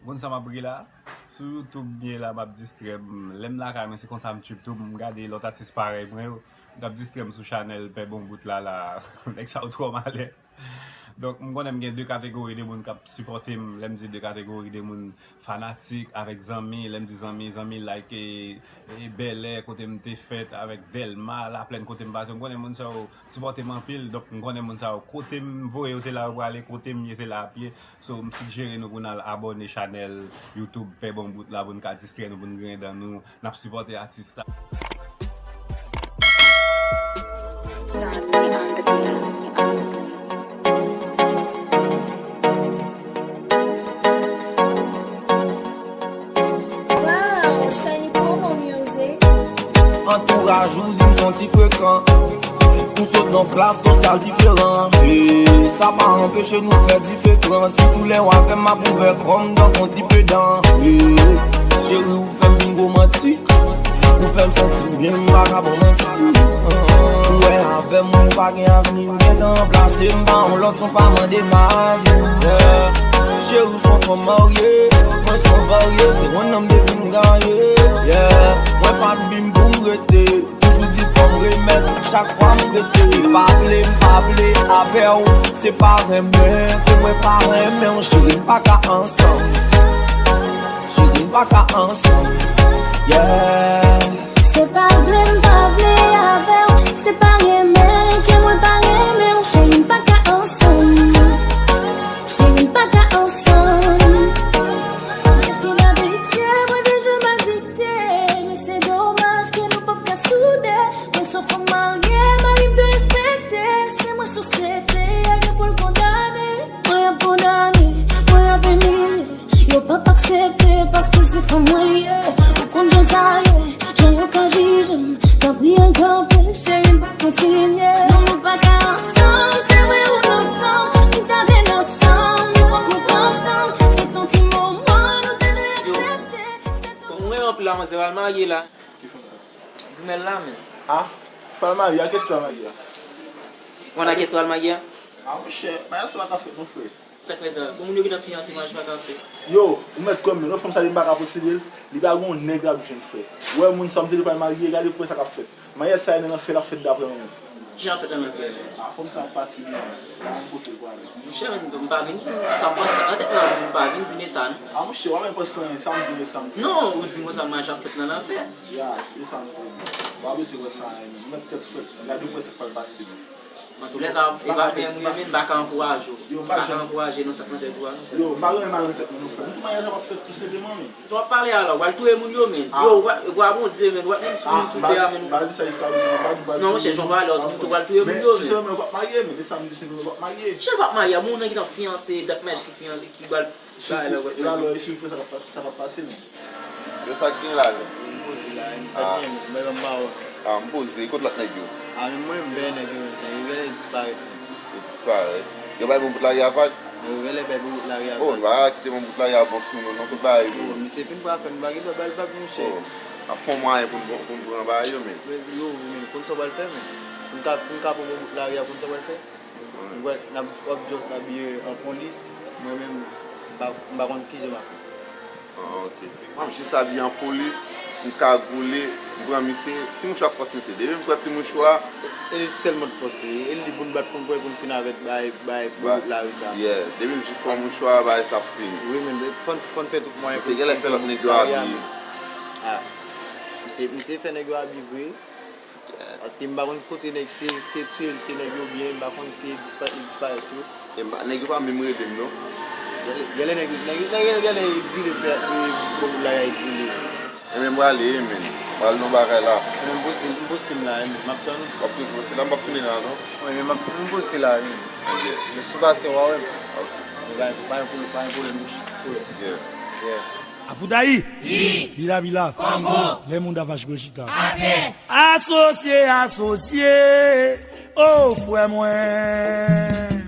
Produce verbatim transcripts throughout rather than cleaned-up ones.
Moun sa m ap ri la, sou YouTube m ye la, m ap distrè m. Lè m lakay mwen, se konsa m trip tou, m gade lòt atis parèy mwen yo. M t ap distrè m sou chanèl Pè Bon Bout la, la. Nèg sa yo twò malè. Donk, m konnen m gen de kategori de moun k ap sipòte m. Lè m di de kategori de moun, fanatik avèk zanmi. Lè m di zanmi, zanmi like e, e Bèlè, kote m te fèt, avèk Dèlma, Laplèn, kote m pase. M konnen moun sa yo sipòte m anpil. Donk, m konnen moun sa yo, kote m voye yo, se la yo prale, kote m ye, se la y ap ye. So, m sijere nou pou n al abòne chanèl YouTube Pè Bon Bout la pou n ka distrè nou, pou n griyen dan nou. N ap sipòte atis la. Wow, Shiny Promo Music. Antouraj ou di m son ti frekan. Nou sot nan klas sosyal diferan. E sa pa anpeche nou fè diferan. Sitou lè w avè m, m ap ouvè kò m, donk on ti pedan. E cheri, ou fè m vin romantik. Ou fè m santi m byen, m pa ka ba w manti. Ou wè avè m, ou pa gen avni, ou gentan ranplase m pa yon lòt, son pa mande m avi. Yeah. Cheri, ou son fanm marye, mwen son varye, se yon nonm de vin gaye. Yeah. Mwen pa t vin pou m rete. Toujou di fò m remèt, chak fwa m rete. Se pa vle, m pa vle avè w. Se pa renmen, ke mwen pa renmen w. Cheri, m pa ka ansanm. Cheri, m pa ka ansanm. Yeah. Se pa vle, m pa vle avè w. Se pa renmen, ke mwen pa renmen w. Cheri, m pa ka ansanm. Cheri, m pa ka ansanm. Mwen te fin abitye, mwen te jwe m adikte. Men se domaj ke nou p ap ka soude. Mwen se yon fanm marye, mari m dwe respekte. Se mwen sosyete a gen pou l kondane. Mwen ap kondane, mwen ap imilye. Yo p ap aksepte paske se fanm mwen ye. Ou konn jan sa ye, jan yo ka jije m. Tanpri ann kanpe, cheri, m p ap kontinye. Non, nou pa ka ansanm, se vre ou t ansanm. M ta vle n ansanm, nou p ap ret ansanm. Se t on ti moman nou te dwe aksepte. Se t on Mwen renmen anpil la manzè pral marye la. Ki fanm sa? Grimèl la menm. Ah, pral marye, a kiyès pral marye a? Ou konn a kiyès pral marye a? Ah monchè, maryaj sa pa ka fèt non frè. Sa k fè sa? Bon moun yo gentan fiyanse, maryaj pa ka fèt. Yo, ou mèt kwè m, non, fanm sa li m pa ka posede l, li pa gon nèg l ap jwenn frè. Ou wè moun sa m te di pral marye, gade pou wè sa k ap fèt. Maryaj sa e nan lanfè l ap fèt daprè mwen menm. Kijan l ap fèt nan lanfè? Ah, fanm sa ap pati li menm, pa gen kote l prale. Monchè, men m pa vin di sa m panse nan tèt mwen, m pa vin di men sa non. Ah monchè, w ap menm panse anyen, sa m di men sa m di. Non, ou di mwen sa maryaj ap fèt nan lanfè. Ya, se sa m di. W ap bezwen wè sa menm, mèt tèt frèt, gade pou wè sa k pral pase menm. Antoulèka, e pa menm wi, men m pa ka ankouraje w. M pa ka ankouraje nan sa k nan tèt ou a non frè. Yo, m pa renmen mal nan tèt mwen non frè. M tou maryaj la p ap fèt tou senpleman menm. Jan w ap pale a la, ou pral touye moun yo men. Yo, ou pral, ou pral Bondye men, ou pral menm sou moun sou tè a men. M pa di sa jiska prezan, m pa di, m pa di. Menm tou sèlman yo p ap marye men, e sa m di senpleman yo p ap marye. Jan yo p ap marye a, moun nan gentan fiyanse, dat maryaj ki fiyanse, ki pral bagay la, ou pral. E alò, e si w te sa k ap pase menm? Yo, sa k gen la menm? M poze la, m tèt byen, m bèl anba wè. Ah, m poze, kot lòt nèg yo? A men mwen, m bèl nèg yo, yo genlè disparèt. Yo disparèt. Yo bay bon bout lari a vag? Yo genlè bay bon bout lari a Oh, vag. nou pa ka kite bon bout lari a bon sou nou non, kot bagay yo? Oh, misye fin pral fè, nou pa gen dwa ba l vag monchè. Oh, n ap fè yon mwayen pou n pou n pran bagay yo men. Men yo, men konn sa w pral fè men. Pou n ka, pou n ka pran bon bout lari a, konn sa w pral fè? Mwen, n ap, w ap just abiye an polis, mwen menm, m pa, m pa konn kijan m ap fè. Ah, ok. M ap jis abiye an polis, m kagoule, m pran misye, ti mouchwa k fòs misye. Depi m pran ti mouchwa. E li sèlman k fòs li ye. E li pou n bat pou n pran pou n fin avèk bay, bay, bay lari sa. Yeah, depi m jis pran mouchwa, bagay sa ap fini. Wi, men fò n, fò n fè tout mwayen. Misye genlè fè lòt nèg yo abiye. Ah. Misye, misye fè nèg yo abiye vre. Paske m pa konn kote nèg se, se tiye l tiye nèg yo oubyen m pa konn si e dispa, e disparèt yo. E m pa, nèg yo pa menm rele m non. Genlè, genlè nèg, nèg, nèg, genlè egzile, fè, e, bon bout la egzile. Enben m prale wi men, m pral nan bagay la. Men m poste, m poste m la wi men, m ap tann ou. W ap toujou poste la, m p ap tounen la non. Wi men m ap, m poste la wi men. Ok. Men si w pase w a wè m. Ok. Pa, pa gen pwoblèm, pa gen pwoblèm, bouch, pwoblèm. Yeah. Yeah. Afoudayi, Bila Bila, Lè Moun Davache Pran Chita. Asosye, asosye, o frè mwen.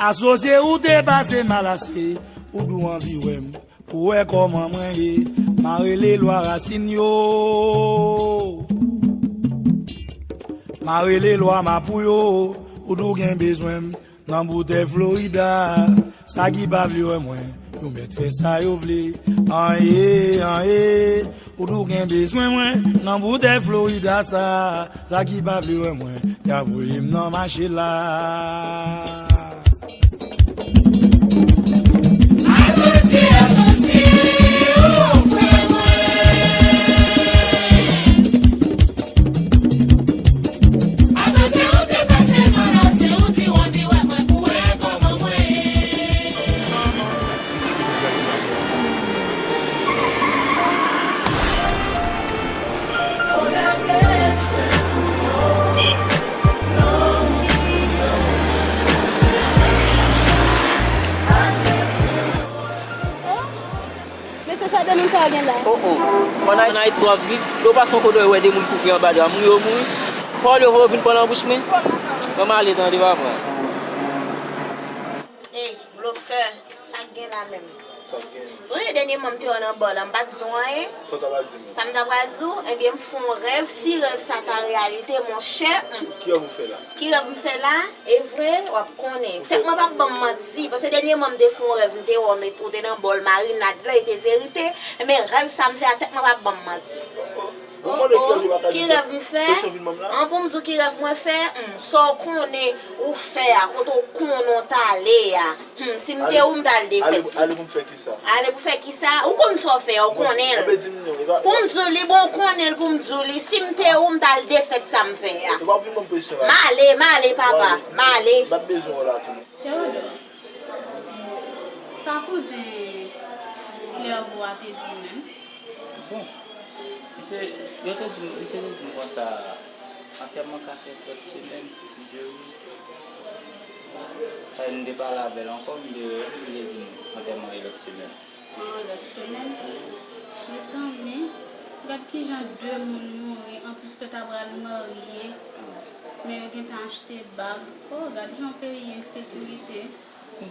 Asosye, ou te pase mal ase, ou dou anvi wè m, pou wè kòman mwen ye. M a rele lwa rasin yo, m a rele lwa mapou yo, ou dou gen bezwen m. Nan boutèy Florida, sa ki pa vle wè mwen, yo mèt fè sa yo vle. An e, an e, ou tou gen bezwen mwen. Nan boutèy Florida sa, sa ki pa vle wè mwen, y a voye m nan mache la. Asosye, asosye, ou frè mwen. Asosye, ou te pase nan la, se ou di w anvi wè mwen pou wè kòman mwen ye. Mesye, sa de moun sa a gen la? Oh, oh. Pandan Ayiti w ap viv, lè w pase yon kote w wè de moun kouvri anba dra, mouri yo mouri. Pawòl yo voye vin pran nan bouch mwen. Ban m ale tande, papa. Ey, blofè, sa k gen la menm? Sa k gen? Ou wè dènyèman m te wè w nan ba w la, m pa t di w anyen? Sa w ta pral di m? Sa m ta pral di w, ebyen, m fè yon rèv, si rèv sa ta reyalite, monchè, hmm. Ki rèv ou fè la? Ki rèv m fè la? E vre, w ap konnen. Tèt mwen p ap ban m manti, paske dènyèman m te fè yon rèv, m te wè w, ou te nan bò marinad la, e te verite, men rèv sa m fè a, tèt mwen p ap ban m manti. Ou mande ki rèv ou pa ka di. Ki rèv m fè? Kesyon vin ban m la. An, pou m di w ki rèv mwen fè, hmm, sa w konnen ou fè a, kote w konnen w t ale a. Hmm, si m te ou, m t al defèt. Ale, ale pou m fè kisa? Ale pou fè kisa? Ou konn sa w fè a, ou konnen l. Bon, enben di m non, e pa. Pou m di w li, bon, ou konnen l pou m di w li. Si m te ou, m t al defèt sa m fè a. E pa vin ban m presyon la. M ale, m ale, papa, m ale. M pa t bezwen w la tou non. Théodore, sa kouzen Clairvaux a te di w menm? Bon, misye, yo te di m, misye te di m konsa, antèman ka fèt lòt semèn, si Dye vle. Sa, m te pale avè l ankò, m te, m te di m antèman e lòt semèn. An, lòt semèn? Mezanmi, gad kijan de moun mouri, anplis yo ta pral marye, men yo gentan achte bag. Oh, gad jan peyi ensekirite.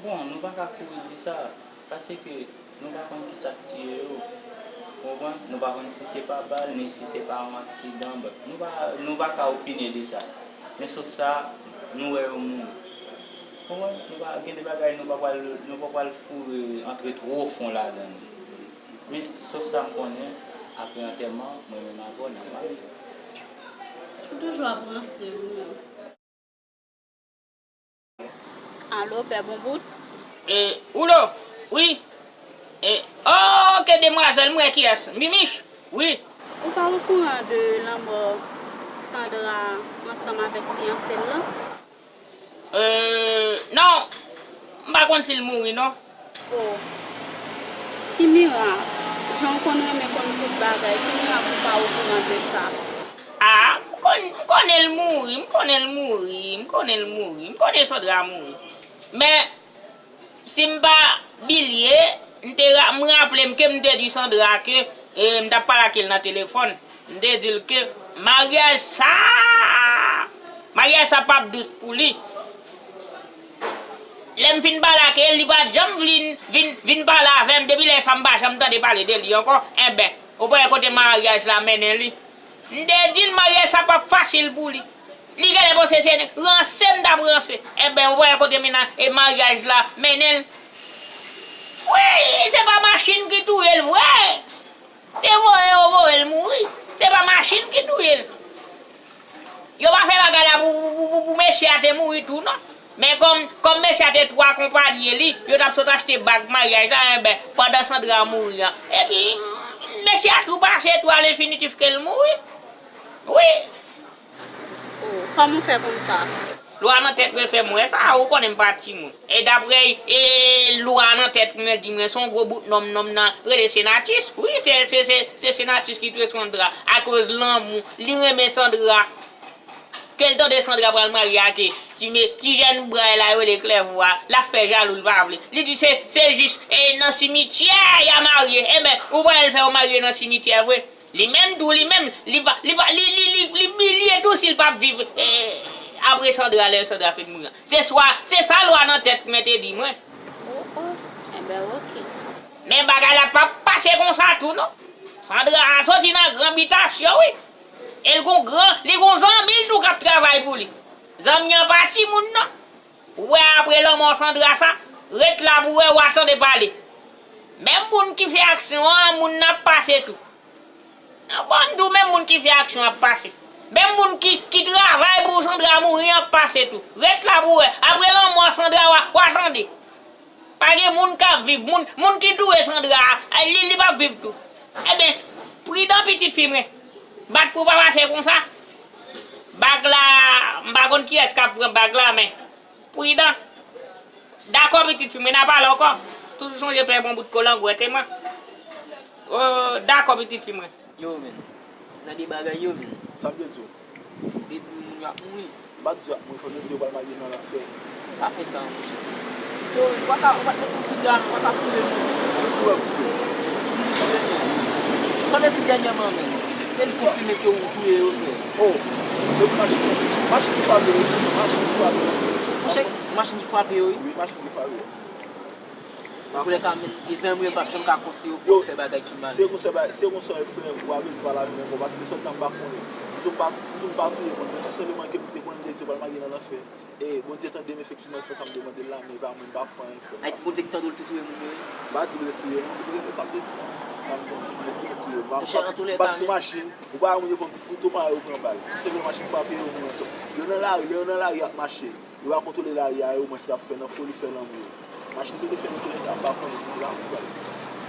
Bon, nou pa ka kouri di sa, paske nou pa konn kisa k tiye yo. Ou konprann? Nou pa konn si se pa bal, ni si se pa yon aksidan, but nou pa, nou pa ka opine de sa. Men sof sa, nou wè yo mouri. Ou konprann? Nou pa, gen de bagay nou pa pral, nou pa pral foure antre two fon ladan l. Men sof sa m konnen, apre antèman, mwen menm avè w n ap marye. Ou toujou ap ranse, ou menm. Alo, Pè Bonbout? E, Woulo, wi. E, oke, demwazèl, m wè kiyès. Mimich, wi. Ou pa okouran de lanmò Sandra ansanm avèk fiyanse l lan? E, non, m pa konn si l mouri, non. Oh. Ki mirak, jan w konn renmen konn tout bagay, ki mirak ou pa okouran de sa? A, m konn, m konnen l mouri, m konnen l mouri, m konnen l mouri, m konnen Sandra mouri. Men, si m pa bliye, m te ra-, m raple m ke m te di Sandra ke, e, m t ap pale ak li nan telefòn. M te di l ke maryaj sa, maryaj sa p ap dous pou li. Lè m fin pale ak li, li pa t janm vin, vin, vin pale avè m. Depi lè sa, m pa janm tande pale de li ankò. Enben, ou pa wè kote maryaj la mennen li? M te di l maryaj sa p ap fasil pou li. Li genlè panse se ranse m t ap ranse. Enben, ou pa wè kote mennaj, e maryaj la mennen l? Wi, se pa machin ki touye l vre. Se voye yo voye l mouri. Se pa machin ki touye l. Yo pa fè bagay la pou, pou, pou, pou, pou mesye a te mouri tou, non. Men kòm, kòm mesye a te tou akonpanye li, yo t ap sot achte bag maryaj la, enben, pandan Sandra mouri an. Epi, mesye a tou pase tou a lenfinitif ke l mouri. Wi. Oh, kòman w fè konn sa? Lwa nan tèt mwen fè m wè sa, ou konnen m pa timoun. E daprè, e, lwa nan tèt mwen di mwen se yon gwo bout nonm, nonm nan rele Senatus. Wi, se, se, se, se Senatus ki touye Sandra akoz lanmou. Li renmen Sandra. Ke l tande Sandra pral marye ak ti me, ti jèn bray la yo rele Clairvaux a, l ap fè jalou, l pa vle. Li di se, se jis, e, nan simityè y a marye. Enben, ou pa wè l fè yo marye nan simityè vre? Li menm tou, li menm, li pa, li pa, li, li, li, li bliye tou si l p ap viv, e, apre Sandra, lè Sandra fin mouri an. Se swa, se sa lwa nan tèt mwen te di mwen. Oh, oh, enben, oke. Men bagay la p ap pase konsa tou, non. Sandra a soti nan gran bitasyon, wi. E l gon gran, li gon zanmi l tou k ap travay pou li. Zanmi an pa timoun, non. Ou wè Lanmò Sandra sa, ret la pou wè, w a tande pale. Menm moun ki fè aksyon an, moun nan ap pase tou. An bon, m di w, menm moun ki fè aksyon ap pase. Menm moun ki, ki travay pou Sandra mouri an ap pase tou. Ret la pou wè. Apre lanmò Sandra, w a, w a tande. Pa gen moun k ap viv. Moun, moun ki touye Sandra a, li, li p ap viv tou. Ebyen, pridan pitit fi mwen. Bat pou pa pase konsa. Bag la, m pa konn kiyès k ap pran bag la, men pridan. Dakò, pitit fi mwen, n a pale ankò. Toujou sonje pè bon bout kolango, e te mwen. Oh, dakò, pitit fi mwen. Yo, men. Gade bagay yo, men. Sa m te di w? Ou te di m moun yo ap mouri. M pa t di yo ap mouri, fò m te di yo pral marye nan lanfè. Pa fè sa, monchè. So, ou pa ka, ou pa t met m sou tè a, ou pa t ap touye moun. Ki koulè pou touye? Li di dènye. Sa w te di dènyèman, men. Se li konfime ke ou touye yo, frè. Oh, depi machin, machin ki frape yo, machin ki frape yo. Monchè, machin ki frape yo, wi. Wi, machin ki frape yo. Antoulèka, men, e zanmi yo p ap janm ka konseye w pou w fè bagay ki mal. Se konsa, se konsa, frè, ou pa bezwen pale avè m ankò, paske sòt la m pa konnen. M tou pa, m tou pa touye moun, men tou senpleman ke m te konnen m te di yo pral marye nan lanfè. E Bondye tande m, efektivman, l fè sa m te mande l la, men e pa mwen, m pa fè anyen, frè. Ayiti, Bondye ki tande w, l tou touye moun yo, wi. M pa di Bondye touye moun, m di Bondye fè sa m te di. Sa m di, èske m touye? M pa, m pa, m pa t sou machin, ou pa wè moun yo konn kouto, pa yo pran bal. Tou senpleman, machin frape yo, moun yo sot. Yo nan lari, lè yo nan lari, y ap mache. Yo pa kontwole lari a, yo mwen se ap fè nan foli, fè lanmou yo. Machin kote fè nan kote ap pa konnen kote la pou pral.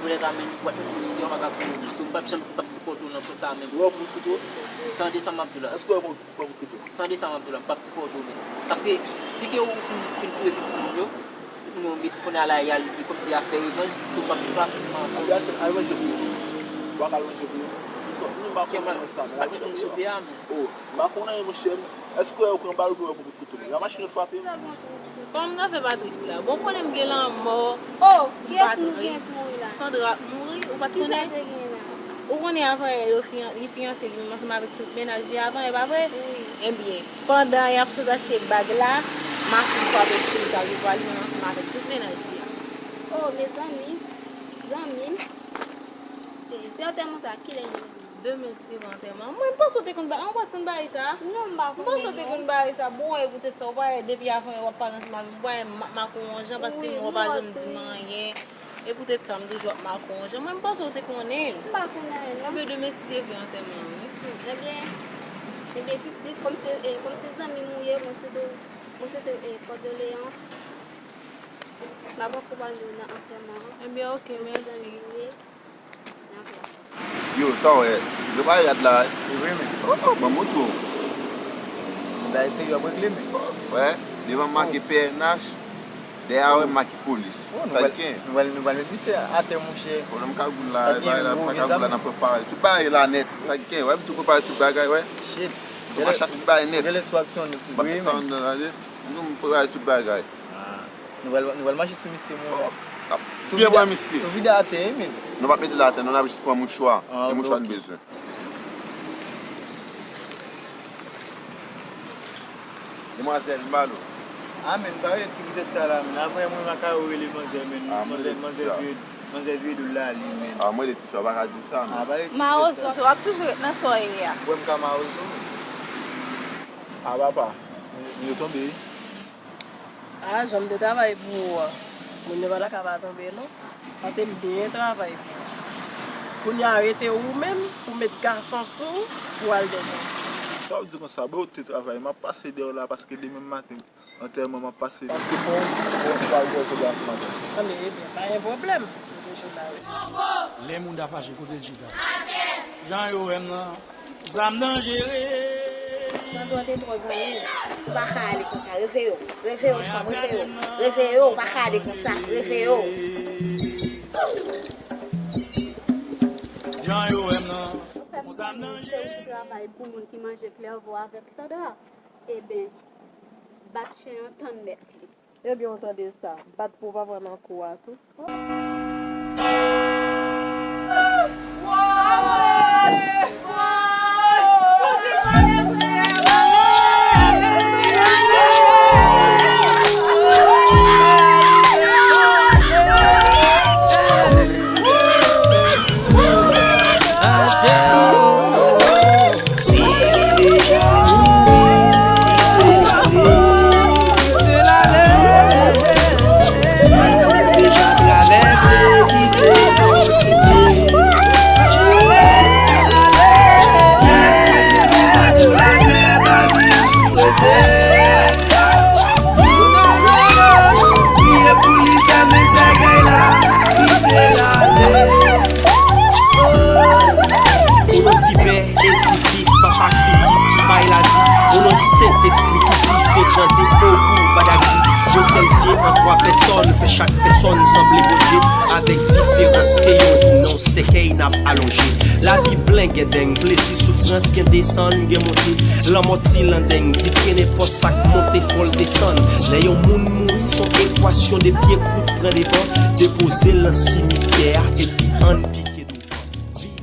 Koulèga, men, w ap met m sou tè, w pa ka konnen. So, m p ap janm, p ap sipòte w nan pwen sa a menm. Ou wè w pran kouto? Tande sa m ap di w la. Èske w wè m pran kouto? Tande sa m ap di w la, m p ap sipòte w menm. Paske, si ke ou fin, fin touye pitit moun yo, pitit moun yo met kounye a la, y al, e kòmsi y ap fè revanj, so w p ap gen pasyans nan. Al, al fè, al ranje pou yo. Ou pa ka al ranje pou yo. Ou sòt, nou pa konnen sa, men al ranje pou yo. Ou pa met m sou tè a menm. Oh, m pa konnen anyen, monchè. Èske w wè yo pran bal oubyen w wè yo pran kouto? Kouto, men la machin yo frape. Sa bon tris konsa. Kòman zafè pa tris la? Bon, konnen m gen lanmò. Oh, kiyès moun gen pou mouri la? Sandra ap mouri, ou pa t konnen? Kisa te gen la? Ou konnen avan yè yo fiyan-, li fiyanse li menm ansanm avèk tout mennaj li avan, e pa vre? Wi. Ebyen, pandan y ap sot achte bag la, machin frape sou li, ta rive li menm ansanm avèk tout mennaj li a. Oh, mezanmi, zanmi m. E, se antèman sa, kilè li ye? Demen se te pou antèman. Mwen, m panse w te konn ba-, an, ou pa t konn bagay sa? Non, m pa konnen non. M panse w te konn bagay sa. Bon, e poutèt sa, ou pa wè depi avan yè w ap pale ansanm avè m, ou pa wè m ap make w yon jan, paske mwen, ou pa janm di m anyen. E poutèt sa, m toujou ap make w yon jan. Mwen, m panse w te konnen. M pa konn anyen, non. Ebyen, demen se te vre antèman, wi. Hmm, ebyen, ebyen, pitit, kòm se, e, kòm se zanmi m ou ye, mwen swete w, mwen swete w, e, kondoleyans. M ap akonpanye w nan antèman an. Ebyen, oke, mèsi. Yo, sa w wè? Yo pa rad la, wi. Wi, men. Ban m montre w. Bagay serye ap regle, men. Wè, devan make P N H, dèyè a wè make polis. Sa k gen? Nou pral, nou pral met misye atè, monchè. Pwoblèm kagoul la, bagay la, pa kagoul la, n ap prepare. Tout bagay la nèt. Sa k gen? Wè, m tou prepare tout bagay, wè. Shit. Tout bagay nèt. Genlè sou aksyon nou tou. M ap fè sa anndan la, wi. Nou prepare tout bagay. Ah. Nou pral, nou pral mache sou misye, monchè. N ap byen pran misye. Tou vide atè, wi, men. Nou p ap mete l atè, non, n ap jis pran mouchwa. Ah, e mouchwa n bezwen. Demwazèl, m ba l ou. Ah, men, pa rele ti grizèt sa la, men. Apre, mwen, m a ka rele manzè, men. Ah, manzè, manzè vye, manzè vye doul la, li, men. Ah, mwen, rele ti fi a, w pa ka di sa, men. Ah, pa rele ti grizèt sa. Mawozo, w ap toujou ret nan sa w ye a. Wè, m ka mawozo, men. Ah, papa, m, m yo tonbe, wi. Ah, jan m te travay pou ou a, moun yo pa ta ka pa tonbe non, paske m byen travay pou ou. Kounye a rete ou menm pou met gason sou ou, pou al dèzòd. Sa w di konsa, bon, ou te travay, m ap pase dèyè w la, paske demen maten, antèman, m ap pase. Paske fò w, fò w al dèzòd la se maten. Anben, ebyen, pa gen pwoblèm, m toujou la wi. Lè moun ta fache, kote l chita? Jan yo wè m nan. Zam danjere. Sandra te twò zanmi. Ou pa ka ale konsa. Reveye w. Reveye w, fanm. Reveye w. Reveye w. Ou pa ka ale konsa. Reveye w. Jan yo wè m nan. Ou fè m konnen se ou ki travay pou moun ki manje klèvo avèk Sandra. Eben, bat chen an tann mèt li. Ebyen, w tande sa, bat pou papa nan kou a tou. Si li deja mouri, kite l ale, kite l ale. Bondye an twa pèsòn, fè chak pèsòn sanble Bondye, avèk diferans ke yon jou nan yon sèkèy n ap alonje. Lavi plen gen deng, plezi, soufrans, gen desann, gen monte. Lanmò ti landeng, di ke nenpòt sa k monte fò l desann. Lè yon moun mouri, s on ekwasyon de pye kout pran devan, depoze l nan simityè a, epi ann pike douvan. Viv,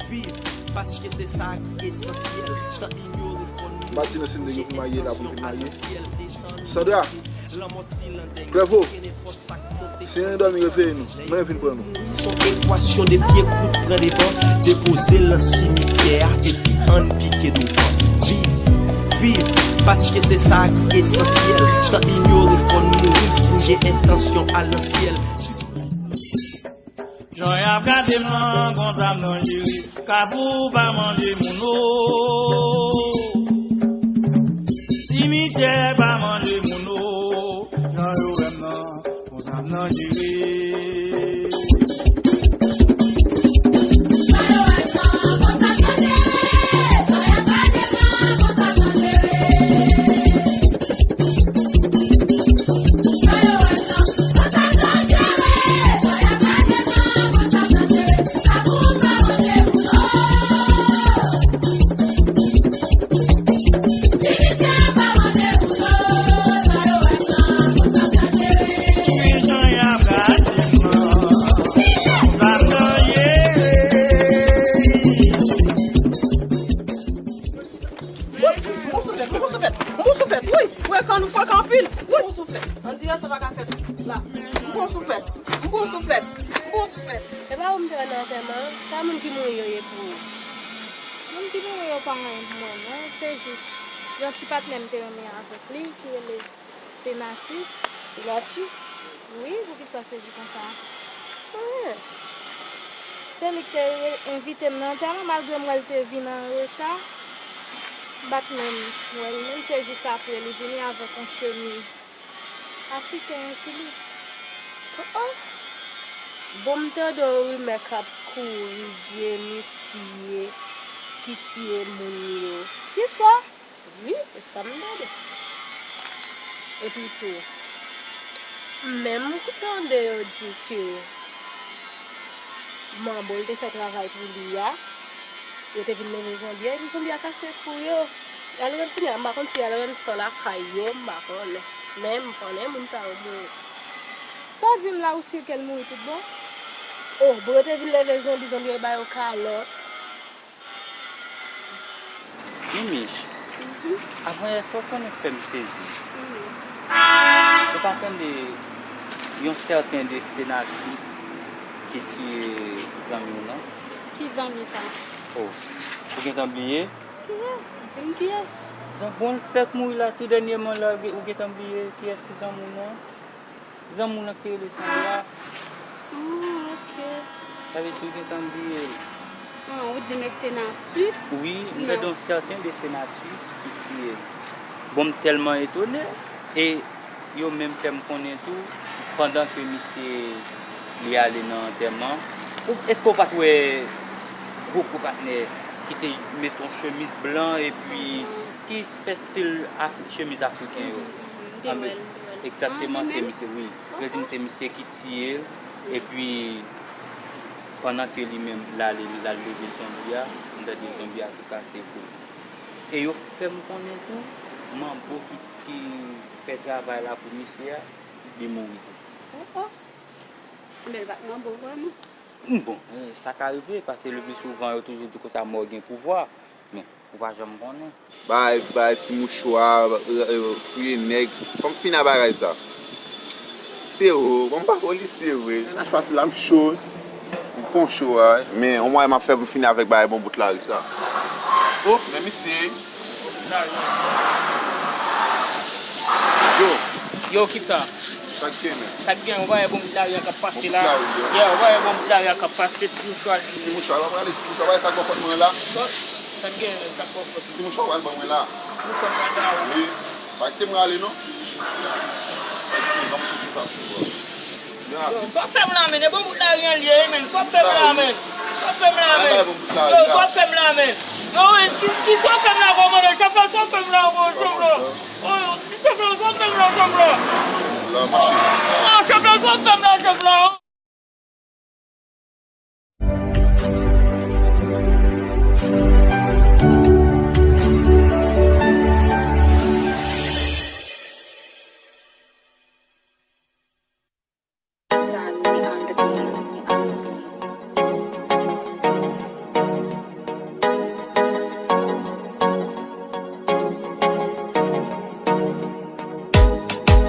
viv, paske se sa ki esansyèl, san inyore fò nou. Martino Sinding pou marye la pou vin marye. Sandra, Clairvaux, si yon dòmi, reveye nou. Mwen vin pran nou. S on ekwasyon de pye kout pran devan, depoze l nan simityè a, epi ann pike douvan. Viv, viv, paske se sa ki esansyèl. San inyore fò n mouri si n gen entansyon al nan syèl. Jan y ap gade m nan, konsa m nan jere. Kafou pa manje moun o. Simityè pa manje moun o. Jan yo wè m nan, konsa m nan jere. Wi, m pran souflèt, m pran souflèt, m pran souflèt, wi, frekan, nou frekan anpil, wi, m pran souflèt. Ann di sa pa ka fèt la. M pran souflèt, m pran souflèt, m pran souflèt. E pa ou m te wè nan antèman an? Sa moun ki mouri yo ye pou ou? Moun ki mouri yo pa anyen pou mwen, non. Se jis yon ti patnè m te renmen avèk li ki rele Senatus. Senatus? Wi, poukisa w sezi konsa? Anyen. Se li ki te re-, envite m nan antèman, malgre m wè l te vin an reta. M pa t menm wè l menm, se jis apre li vini avèk yon chemiz afriken an sou li. Oh, oh. Bon, m tande yon rimè k ap kouri di e misye ki tiye moun yo. Kisa? Wi, e sa m tande. Epi tou, m menm tande yo di ke manbo l te fè travay pou li a, yo te vin leve zonbi a, epi zonbi a kase kou yo. Y al rann, kounye a, m pa konn si y al rann san lakay yo, m pa konnen. Men m konnen moun sa yo mouri. Sa w di m la, ou si ke l mouri tout bon? Oh, bon, yo te vin leve zonbi, zonbi yo ba yo kalòt. Mimich, avan yè sa w konnen fè m sezi. Ou pa tande yon sèten de Senatus ki tiye zanmi w nan? Ki zanmi sa? Oh, ou gentan bliye? Kiyès? Di m kiyès? Zanmi w fèk mouri la tou dènyèman la, ou gentan bliye kiyès ki zanmi w nan? Zanmi w nan ki te rele Sandra. Ah, ok. Sa vle di ou gentan bliye l. Ah, ou di m e Senatus? Wi, m tande yon sèten de Senatus ki tiye l. Bon, m tèlman etone. E yo menm fè m konnen tou, pandan ke misye li ale nan antèman, ou, èske w pa t wè gwo gwo patnè ki te met yon chemiz blan epi ki fè stil Afri-, chemiz afriken yo? Mhm, mhm, m te wè l, m te wè l. Egzakteman, se misye, wi. Yo di m se misye ki tiye l, epi pandan ke li menm l ale, l al leve zonbi a, m tande zonbi a tou kase kou. E yo fè m konnen tou, manbo ki, ki fè travay la pou misye a, li mouri tou. Oh, oh. Men l pa t manbo vrèman. Bon, eh, sa ka rive, paske le pli souvan, yo toujou di konsa, mò gen pouvwa. Men, ou pa janm konnen. Bay, bay, ti mouchwa, eh, eh, kriye nèg. Fò m fin a bagay sa. Se ou, bon, m pa polisye vre. Sa fasil la, m cho. M pon cho a, men yon mwayen m ap fè pou m fini avèk bagay bon bout lari sa. Oh, men misye. Yo. Yo, kisa? Sa k gen, men? Sa k gen, ou pa wè bon bout lari a k ap pase la? Bon bout lari, yo. Yeah, ou pa wè bon bout lari a k ap pase, ti mouchwa, ti mouchwa. Ti mouchwa, pa prale, ti mouchwa, pa wè sa k bò kòt mwen la. Sa k gen, sa k bò kòt? Ti mouchwa, pral ban mwen la. Ti mouchwa, pral ban ou. Wi. Pa kite m rale, non. Pa kite m, ban m sou sa pou ou. Yo, sa w fè m la, men, e bon bout lari an l ye, men, sa w fè m la, men, sa w fè m la, men, yo, sa w fè m la, men, yo, men, ki, ki sa w fè m la, kòmandan, chèf la, sa w fè m la, kòmandan, chèf la, oh, chèf la, sa w fè m la, chèf la. Lâche m nan, fè m lâche m nan.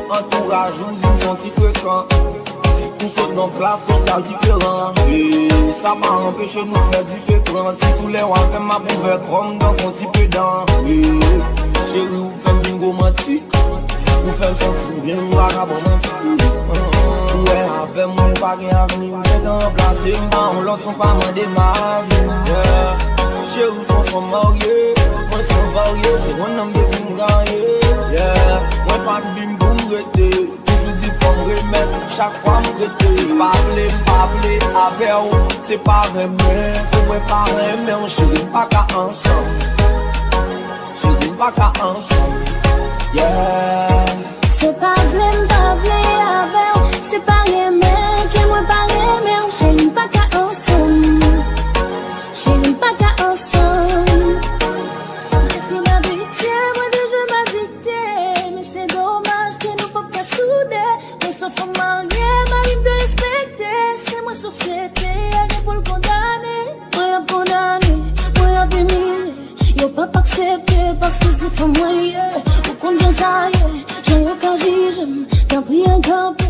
Antouraj ou di m son ti frekan. Nou sot nan klas sosyal diferan. E sa pa anpeche nou fè diferans. Si tou lè w avè m, m ap ouvè kò m tankou yon ti pedan. E cheri, ou fè m vin romantik. Ou fè m santi m byen, m pa ka ba w manti. Ou wè avè m, ou pa gen avni. Ou gentan ranplase m pa yon lòt, son pa mande m avi. Yeah. Cheri, ou son fanm marye. Mwen san varye, se yon nonm ke fin ganye. Yeah. Mwen pa t vin pou m rete. Toujou di fò m remèt, chak fwa m rete. Se pa vle, m pa vle avè w. Se pa renmen, pou mwen pa renmen w, cheri, m pa ka ansanm. Cheri, m pa ka ansanm. Yeah. Se pa vle, m pa vle avè w. Se pa renmen, ke mwen pa renmen w, cheri, m pa ka ansanm. Cheri, m pa ka ansanm. Mwen te fin abitye, mwen te jwenn adikte. Men se domaj ke nou p ap ka soude. Mwen se fanm marye, mari m te respekte. Se mwen sosyete a gen pou l kondane. Mwen ap kondane, mwen ap imilye. Yo p ap aksepte paske se fanm mwen ye. Ou konn jan sa ye, jan yo ka jije m. Tanpri, ann kanpe.